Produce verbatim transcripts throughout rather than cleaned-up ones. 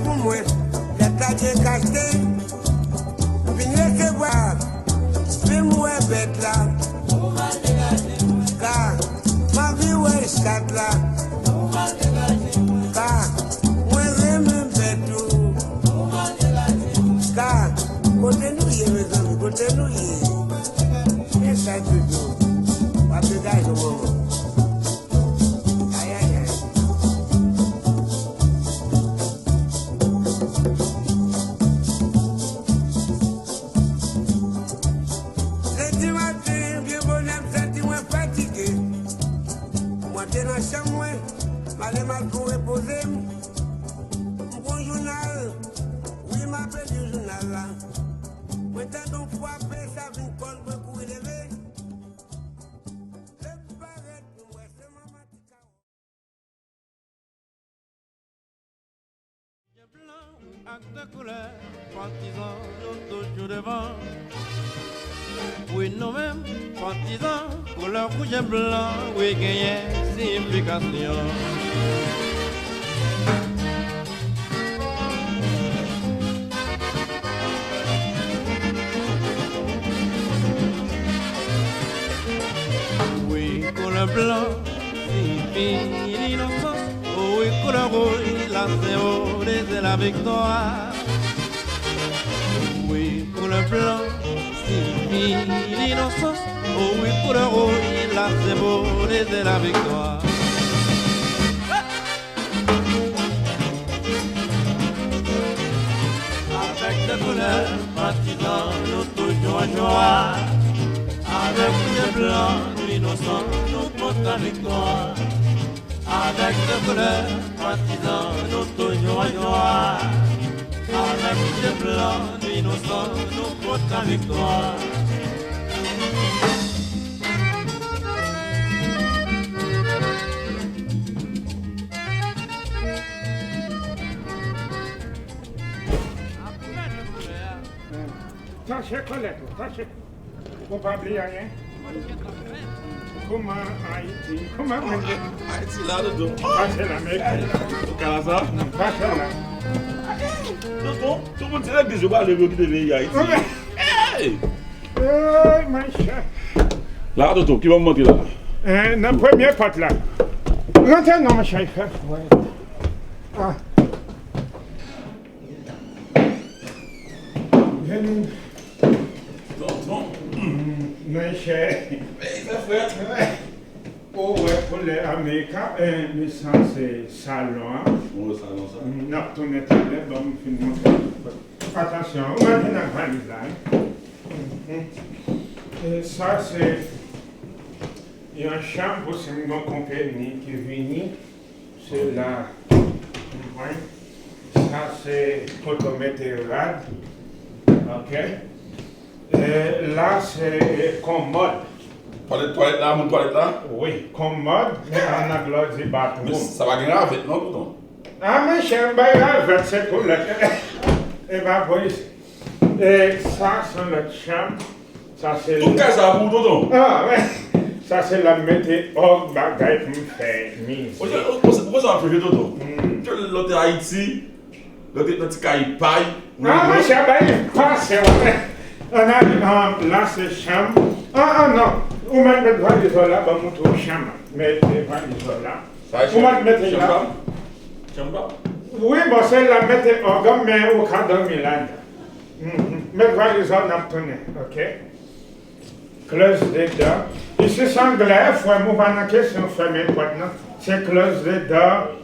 Pou mwen, tèt la te kase, m vin resevwa, vin m wè bèt la. Ka, m anvi wè chat la. Ka, mwen renmen bèt ou. Ka, kote nou ye, mezanmi, kote nou ye? Men sa, Jojo, w ap degaje w, manman. Ayayay. Lendi maten, byen bonè, m santi mwen fatige. M antre nan chanm mwen, m ale m al pou repoze m. M pran jounal, wi, m ape li jounal la. Mwen tande yon frape, sa vin kòz mwen kouri leve. Lè m parèt, m wè se manman ti Kawòt. Blan ak de koulè, patizan nou toujou devan. Wi, nou menm, patizan koulè wouj e blan, wi, genyen siyifikasyon. Wi, koulè blan siyifi linosans. Wi, koulè wouj la senbolize laviktwa. Wi, koulè blan siyifi linosans. Wi, koulè wouj la senbolize laviktwa. Avèk de koulè, patizan nou toujou an jwa. Avèk wouj e blan, nou inosan, nou pote laviktwa. Avèk de koulè, patizan nou toujou an jwa. Avèk wouj e blan, nou inosan, nou pote laviktwa. Tache kòlèt ou, tache. Ou pa bliye anyen. Kòman Ayiti? Kòman mwen ye? Ayiti la, Dodo. Pase la, men. Ou ka la sa? Pase la. Dodo, tout moun se legliz yo prale yo kite peyi Ayiti. Hey! Hey, monchè. La, Dodo, ki bò m monte la? Eh, nan premye pòt la. Rantre non, monchè, fè fwèt. Ah. Vin. Tonton. Monchè. Peyi fè frèt. Ou wè koulè Amerika, eh, men sa se salon an. Ou wè salon sa? N ap tounen talè, ban m fin montre. Atansyon, ou mèt vin ak valiz la, wi. Eh, sa se yon chanm pou si m gon konpani ki vini. Se la, m pran. Sa se kote w mete rad. Ok. E la se, e, kòmòd. Twalèt, twalèt la, moun twalèt la? Wi, kòmòd, men an anglè yo di bathroom. Men sa pa gen ravèt non, tonton? Ah, monchè, m bay ravèt, se koulèt. E pa polis. E sa se lòt chanm. Sa se... Tout kay sa pou ou, tonton? Ah, wi. Sa se la m mete òg bagay pou m fè mizik. Ou, ou, ou, ou konn sa w ap chanje, tonton? Hmm. Ke lè w te Ayiti, lè w te nan ti kay pay, ou... Ah, monchè, bay pase, wi. Ann ale, ah, la se chanm. Ah, ah, non. Ou mèt met valiz ou la, ban m montre w chanm. Mete valiz ou la. Ou mèt mete la. Chanm pa m? Wi, bon, se la m mete òg an, men ou ka dòmi ladan. Mhm. Met valiz ou, n ap tounen, ok? Close the door. Isi se anglè, frè m, ou pa nan kesyon fèmen pòt nan. Se close the door.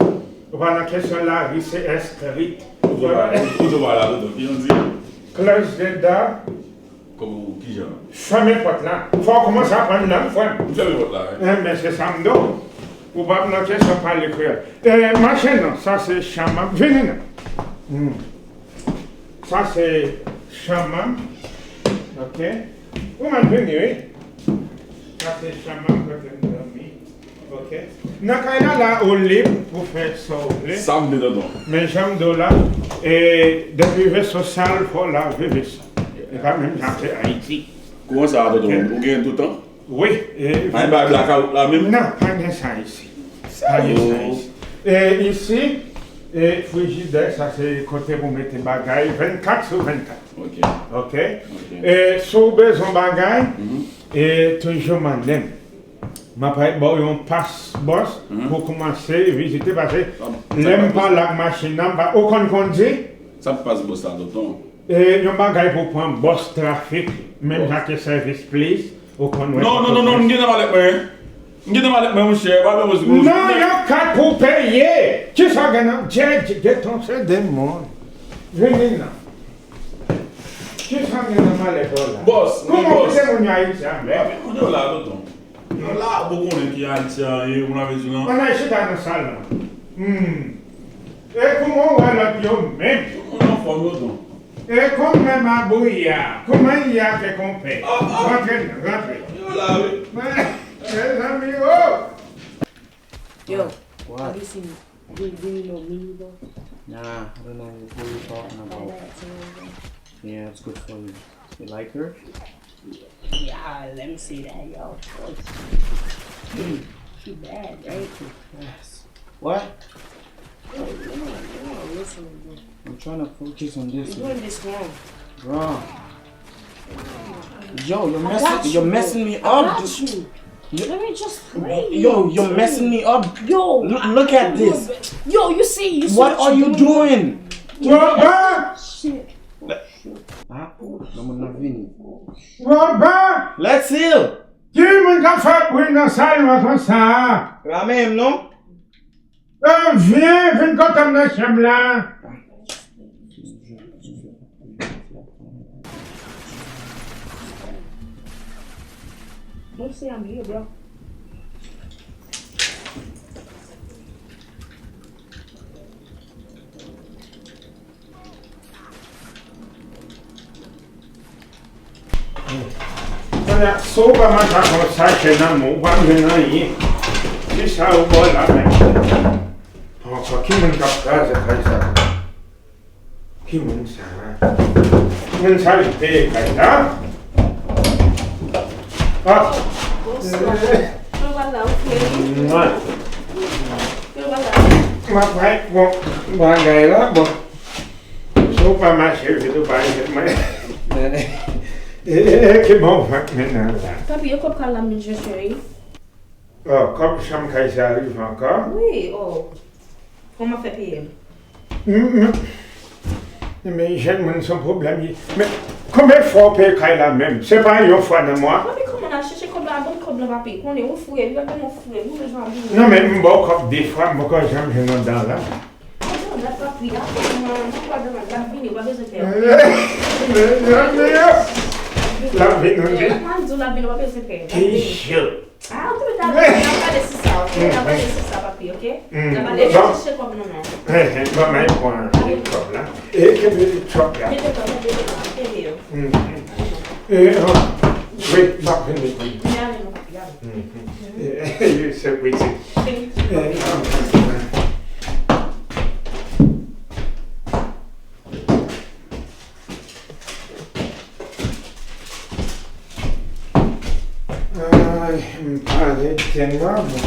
Ou pa nan kesyon lari, se estrit. Ou di w pa la, ou di w pa la, tonton. Ki jan w di? Close the door. Kòman, kijan? Fèmen pòt la. Fò w kòmanse aprann lang, frè m. M fèmen pòt la, wi. Enben, se sa m di w. Ou p ap nan kesyon pale kreyòl. E, mache non, sa se chanm an. Vini non. Hmm. Sa se chanm an. Ok. Ou mèt vini, wi. Sa se chanm an kote m dòmi. Ok. Nan kay la, la, ou lib pou fè sa w vle. Sa m vle, tonton. Men jan m di w la, e, depi veso sal, fò w lave veso. E pa menm jan se Ayiti. Kouran sa a, tonton, ou gen toutan? Wi. E, pa gen bagay blakawout la menm? Non, pa gen sa isi. Pa gen sa isi. E isi, E frijidè, sa se kote pou mete bagay vennkat sou vennkat. Ok. Ok? Ok. E si w bezwen bagay, mhm, e toujou mande m. M ap ba w yon pas bòs, mhm, pou w kòmanse vizite, paske lè m pale ak machin nan, m pa, ou konn kondi? Sa k pas bòs la, tonton? E yon bagay pou pran bòs trafik, menm jan ke sèvis plis, ou konn wè. Non, non, non, non, m gen nan malèt mwen. M gen nan malèt mwen, monchè, pa bezwen poze. Non, yon kat pou peye. Kisa w gen nan, Djèdj, Geton, se de moun. Vini nan. Kisa w gen nan malèt ou la? Bòs, wi, bòs. Kòman w kite moun yo Ayiti a, men? Kòman w la, tonton? Nou la, bon, konnen ki Ayiti a ye, ou lave di lan. Ann al chita nan sal lan. Hmm. E kòman w wè lòt yo menm? Tout moun anfòm, tonton. E kòman mabouya? Kòman y a ke konpè? Ah, ah. Rantre, rantre. Yo la, wi. Mezanmi, oh! Yo, what? Have you seen Vin, vin, no, mi, no. Nah, I don't know what you're talking about. Yeah, it's good for you. You like her? Yeah, let me see that, yo. She bad, right? Yes. What? Yo, you know, you know, listen, bro. I'm trying to focus on this. You're doing this wrong. Bro. Yo, you're messing, you're messing me up. I got you. Let me just play. Yo, you're messing me up. Yo, look at this. Yo, you see, you see what you doing? Robert! Shit. Ah, nan moun nan vini. Robert! Let's heal. Ki moun k ap fè bri nan sal lan konsa? La menm, non? Vin, vin kote m nan chanm lan. Don't say I'm here, bro. Kounye a, si w pa manje ak yon sachè nan men w, ou pa jwenn anyen. Kisa ou ba w la menm? Ankò, ki moun k ap kraze kay sa? Ki moun sa? Moun sa li peye kay la? Ah! Bonswa. Kòman w la, ou fè wi? Mwen. Kòman w la? M ap bay bon bagay la, bon. Si w pa mache vit, ou pa jwenn mwen. E, e, e, ki bon vant mennaj la. Papi, e kòb kay la m vin chèche wi. Oh, kòb chanm kay sa rive ankò? Wi, oh. Kòman fè peye l? M, m, men jèn moun se yon pwoblèm li. Men konbyen fwa w peye kay la menm? Se pa yon fwa nan mwa? Papi, kòman n al chèche kòb la? Ban m kòb la, papi. Konnen ou fre, wi, papi, ou fre, ou bezwen abitye. Non, men m ba w kòb de fwa, m poko janm jwenn yon dola. Mwen di w, dat papi, apre mwen, mwen pa demann, l ap vini, w pa bezwen pè. L ap vini, wi. Mwen di w, l ap vini, w pa bezwen pè. Ki jou? Ah, ok, n ap pale, n ap pale sou sa, ok? N ap pale sou sa, papi, ok? N ap pale, chèche kòb nan men. Ban mwen pran kòb la. E kenbe chòp la. Mete kòb, mete kòb, kenbe yo. E, wi, m ap vin, vin. Vin ale non, papi, ale. E, e, se prese. Ay, m pale tèlman bon.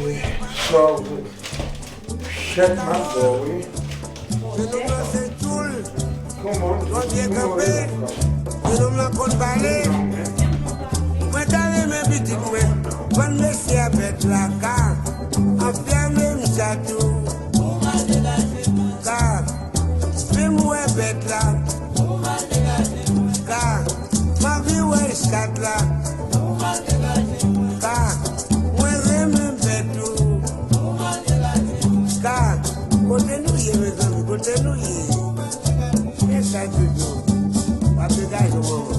Wi, sa w vle. Chèk m ap ba w, wi. Kòman w ye? Kòman w ye? Jenòm nan konn pale. Mwen ta renmen pitit mwen vann mesye a bèt la ka anfèmen m chatou. Ka, men m wè bèt la. Ka, m anvi wè chat la. Ka, mwen renmen bèt tou. Ka, kote nou ye, mezanmi, kote nou ye? Men sa, Jojo, w ap degaje w, manman.